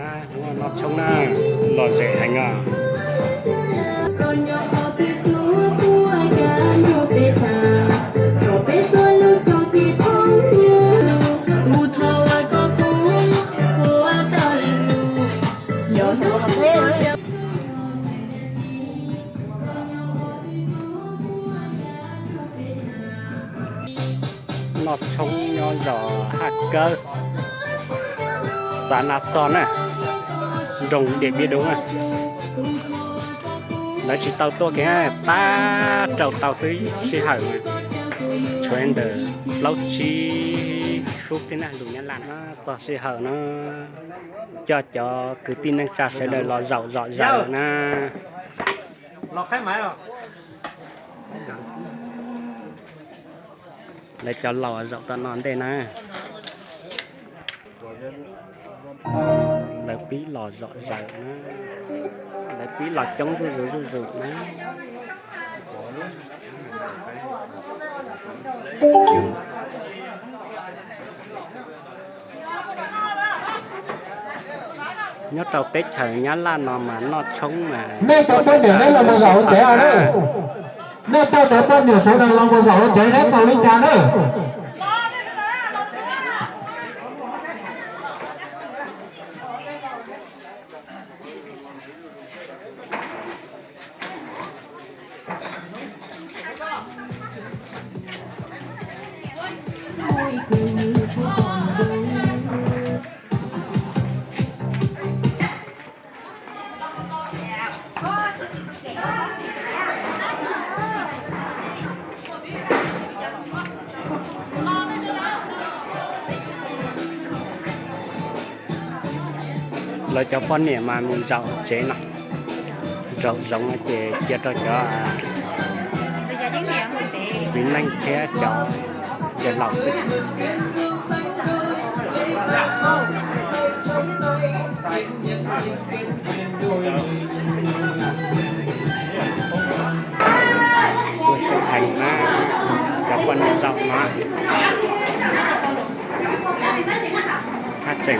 Noj tshoob na, lom zem heev os. Noj tshoob nyob zos Haj Kawb, xav Na Xo na, nroog Diam Npiab Dub na. Lawv tsis tau tuaj kiag, tab rau tau xwb sij hawm, tshuav ntawm plaub tsib sub thiab na, lus Nyab Laj na. Txog sij hawm no, coj cov kwv tij neej tsa sawv daws los zaum zom zaws na. Lawv cov laus zaum tom no ntej na. Lawv pib los zom zaws na. Lawv pib los coob zuj zus zuj zus na. Nyob rau teb chaws Nyab Laj no mas noj tshoob mas nej cov poj niam neb los mus zaum hauv tsev os na. Nej coj cov poj niam sawv daws los mus zaum hauv tsev neb tau li cas na. Lawv cov poj niam mas mus zaum tsev no, zaum zoov no ces cia rau cov txiv neej thiab cov yawg laus xwb. Tuaj coob heev na, cov poj niam zaum no. Haj tseem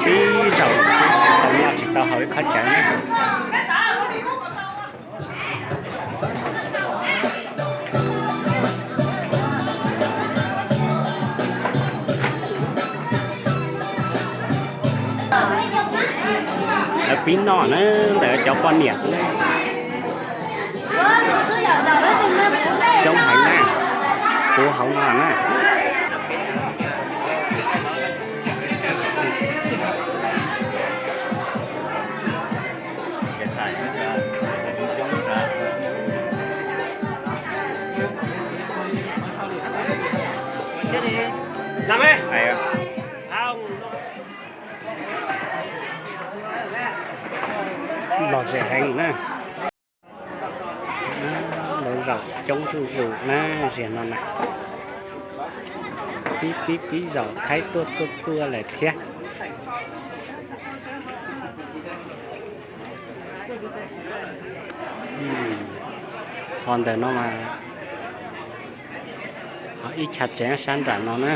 ib zaug tsis tau noj tsis tau haus ib qhov cawv na. Lawv pib noj na, ntawm cov poj niam xwb. Coob heev na, puv hauv no na. Lom zem heev na. Lawv zaum coob zuj zus na, ziag no na. Pib pib pib zaum Thaib tuaj tuaj tuaj lawm thiab. Ho ntawm no mas ib chav tsev sab nram no na,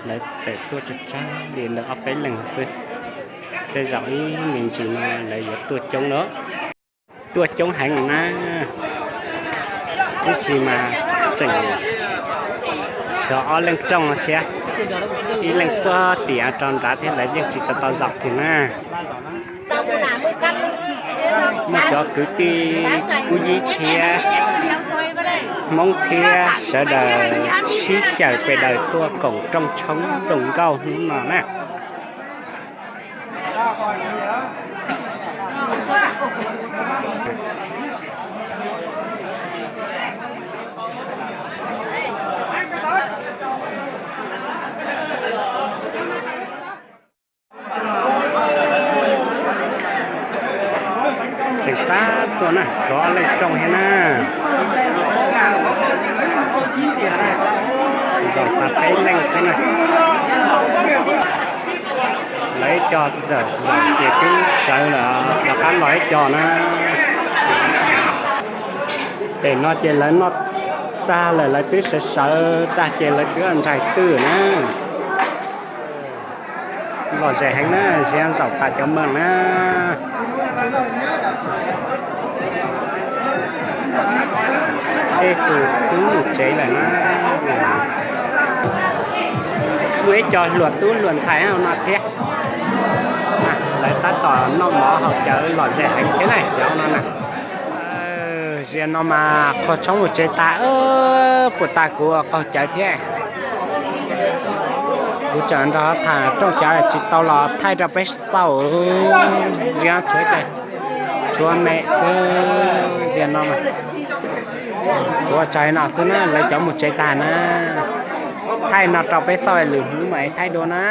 lawv tawm tuaj tsawg tsawg li ntawm ob peb leeg xwb. Tej zaum ib me ntsis no lawv yuav tuaj coob lawm. Tuaj coob heev na, tab sis mas tseem tshuav ob leeg rooj no thiab, ib leeg puag tim rau nrad thiab lawv yeej tsis tau tau zaum kiag na. Muaj cov kwv tij Kub Yib thiab Hmoob thiab sawv daws sib xyaw pes daws tuaj koom rooj tshoob rooj nkauj hnub no na. Tseem tab tuaj na, tshuav ob leeg rooj thiab na. Zaum tag peb leeg xwb na. Lawv ib co zaum zaum ces twb sawv lawm, rov qab los ib co na. Pem no ces lawv noj tag lawm, lawv twb sawv sawv tag ces lawv twb ntxhais twj na. Lom zem heev na, ziab zaum tas cov meej na. Tej tus twb mus tsev lawm na. Muaj ib co hluas tub hluas ntxhais no thiab. Lawv tab tom noj mov haus cawv lom zem heev thiab na cov no na. Ziag no mas qaug tshoob mus tsev tas, puas tas kuv qaug cawv thiab. Kuv tseem nrog tham rooj cawv tsis tau los thaij rau peb xauj. Ziag tshuav, tshuav me xwb, ziag no mas tshuav tsawg no xwb na, lawv cov mus tsev tas na. Thaij no rau peb xauj, lwm hnub mam thaij dua na.